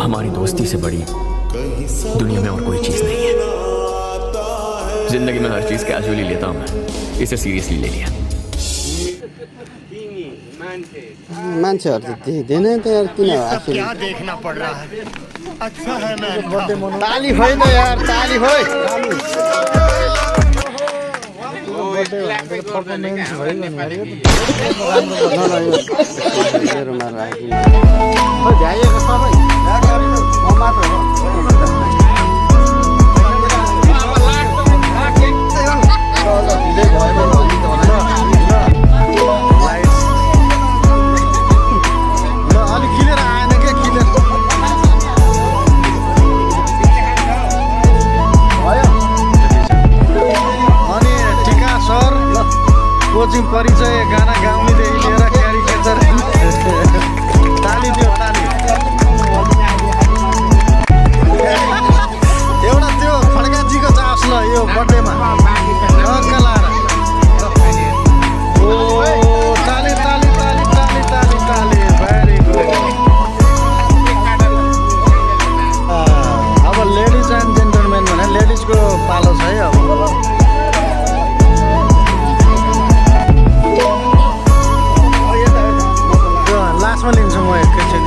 हमारी दोस्ती से बड़ी दुनिया में और कोई चीज नहीं है। जिंदगी में हर चीज कैजुअली लेता हूं मैं, इसे सीरियसली ले लिया। मान्छेहरु त देख्दैन त यार, किन आखिर क्या देखना पड़ रहा है। अच्छा है मैं ताली होइन यार, ताली होइ। कोचिङ परिचय गाना गाउनेदेखि लिएर क्यारिकेचर ताली दियो ताली। एउटा त्यो खड्काजीको चास ल यो बर्थडेमा ढक्क लाएर ओ ताली ताली ताली ताली ताली ताली भेरी गुड। अब लेडिज एन्ड जेन्टलमेन भने लेडिजको पालो छ है। अब लास्टमा लिन्छु म एकैछिन।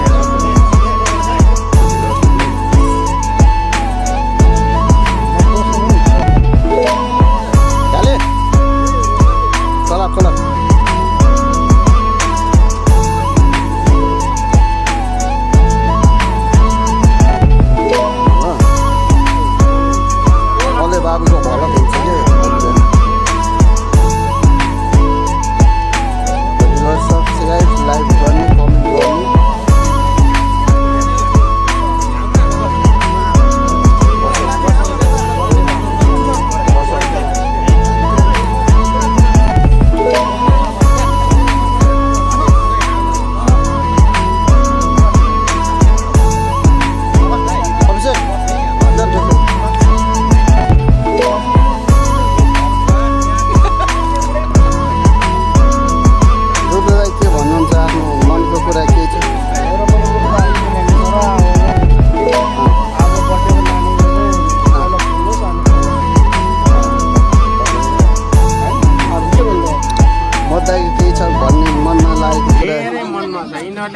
चाले कला कला अले बाबुको भलो हुन्छ के सब्सक्राइब लाइक गर्ने कमेन्ट गर्ने।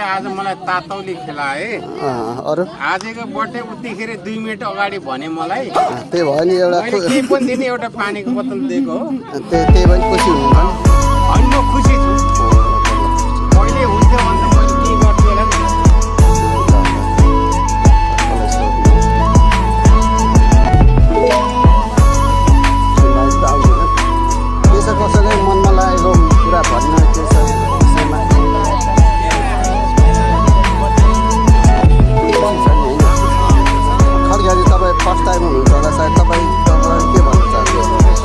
आज मलाई तातौली खेलाए। अरु आजको बर्थडे उतिखेर 2 मिनेट अगाडि भने मलाई त्यही भयो नि, एउटा केही पनि दिने एउटा पानीको बोतल दिएको हो। त्यही पनि खुसी हुनुहुन्छ अनि म खुसी छु। पहिले हुन्थ्यो भने त मैले के गर्थेँ होला नि। त्यसो कसैलाई मनमा लागेको कुरा भन्न के छ विषयमा खड्काजी तपाईँ फर्स्ट टाइम हुनुहुन्छ होला सायद। तपाईँ के भन्न चाहनुहुन्छ?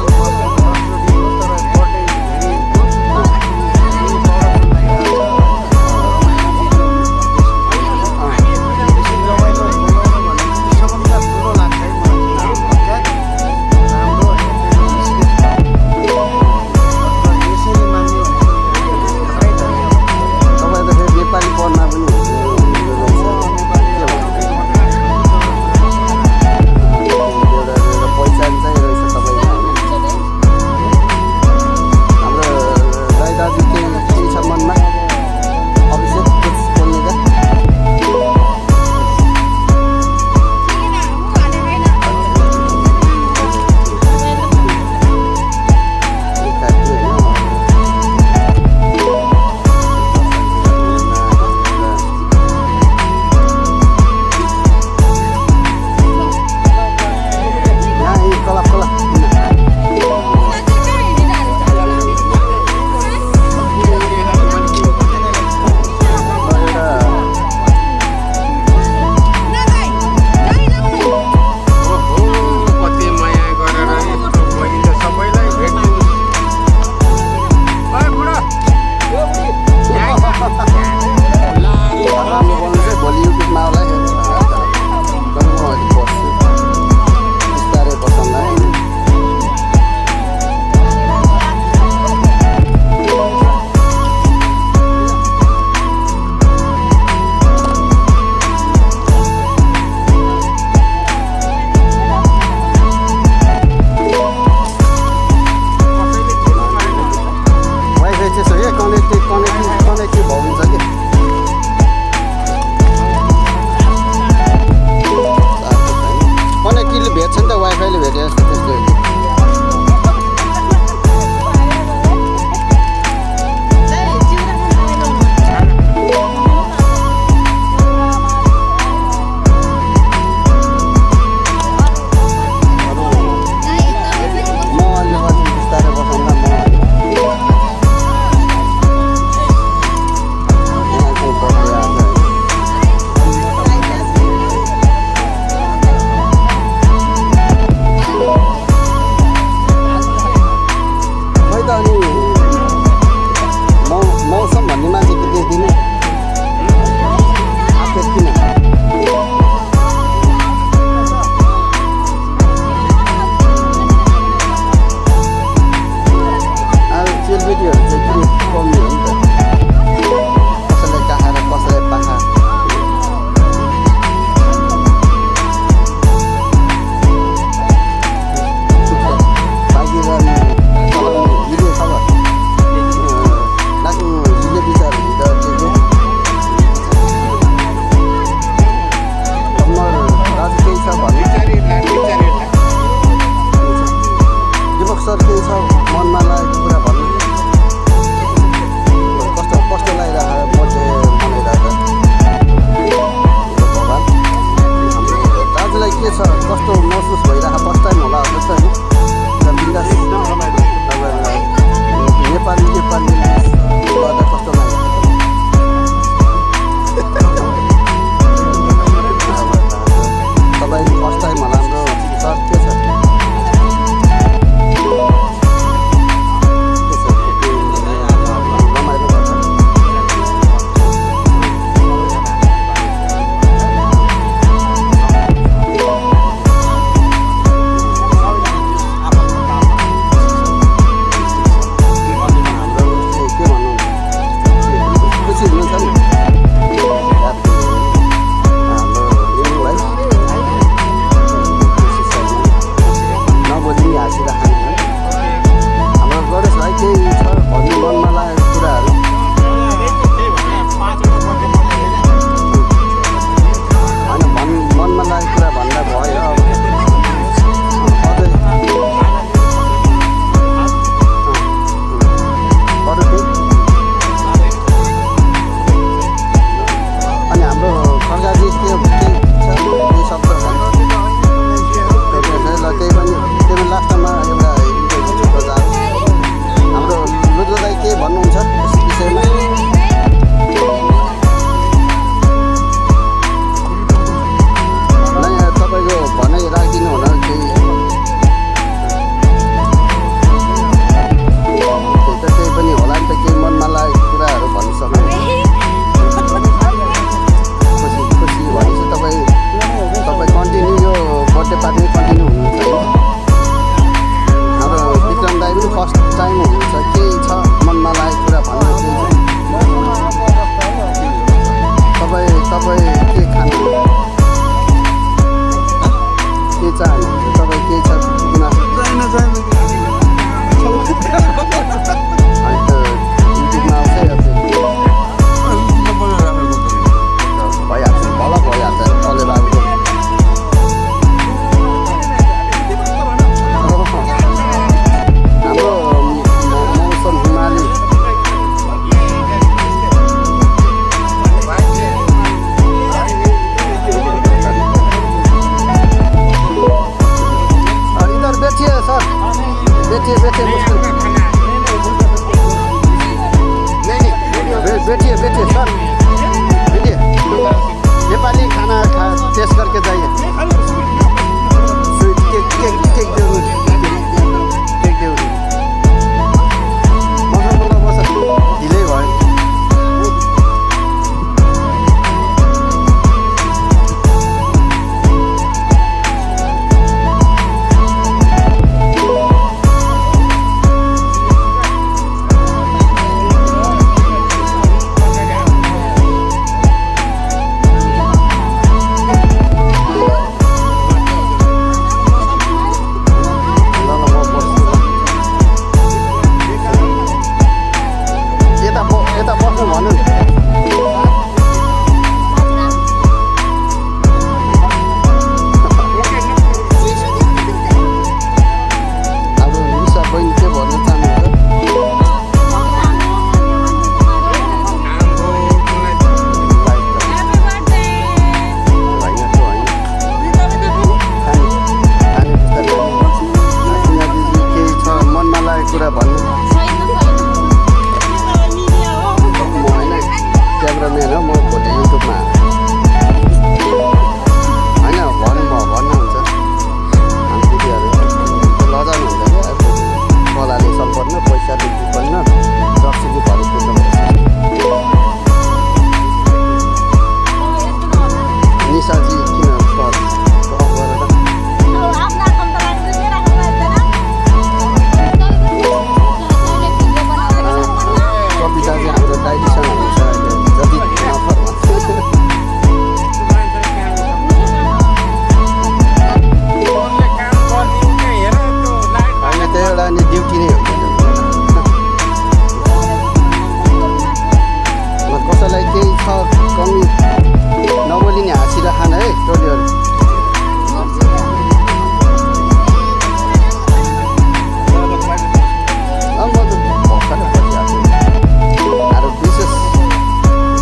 खान है टोलीहरू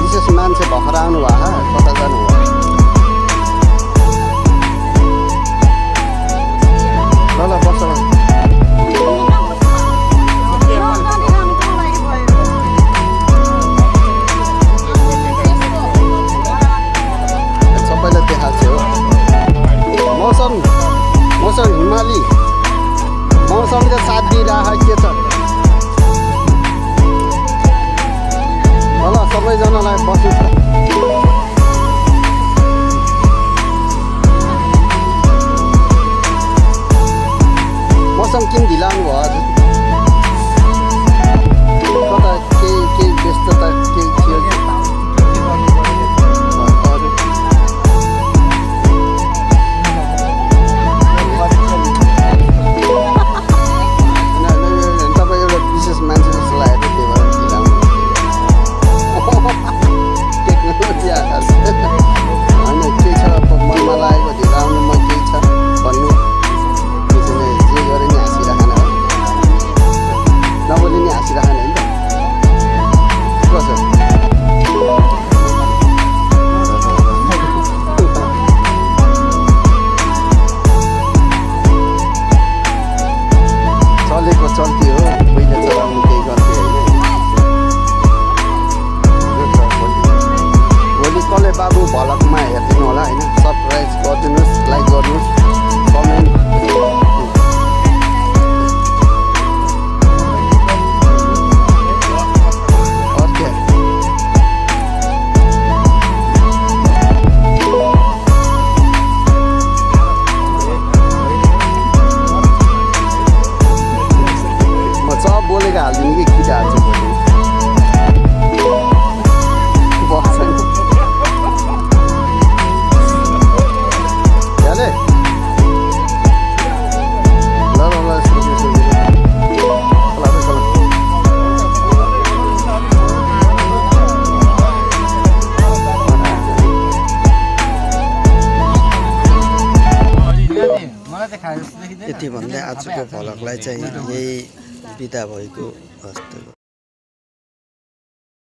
विशेष मान्छे भर्खर आउनु भएको कता जानु भयो ल बस्छ सबैलाई देखाएको हो मौसम हिमाली मौसमले साथ दिइरहेको के छ ल सबैजनालाई बस्नु छ मौसम किन ढिलाउनु भयो हजुर कता केही व्यस्तता केही थियो तपाईँ एउटा विशेष मान्छे जस्तो लागेको त्यही भएर ढिलाउनु टेक्नोलोजी आकाश होइन केही छ मनमा लागेको ढिलाउनुमा केही छ भन्नु त्यसैले जे गरे नि हाँसिराख्ने हो नबोली नि हाँसिराख्ने होइन त कसो चलेको चल्ती हो पहिले चलाउनु केही गल्ती होइन भोलि कसले बाबु भलकमा हेरिदिनु होला होइन सब्सक्राइब गरिदिनुहोस् लाइक गर्नुहोस् कमेन्ट म सब बोलेको हालिदिनु कि केटा हाल्छु बस्छ ल यति भन्दै आजको भ्लगलाई चाहिँ यही बिदा भएको हस्ते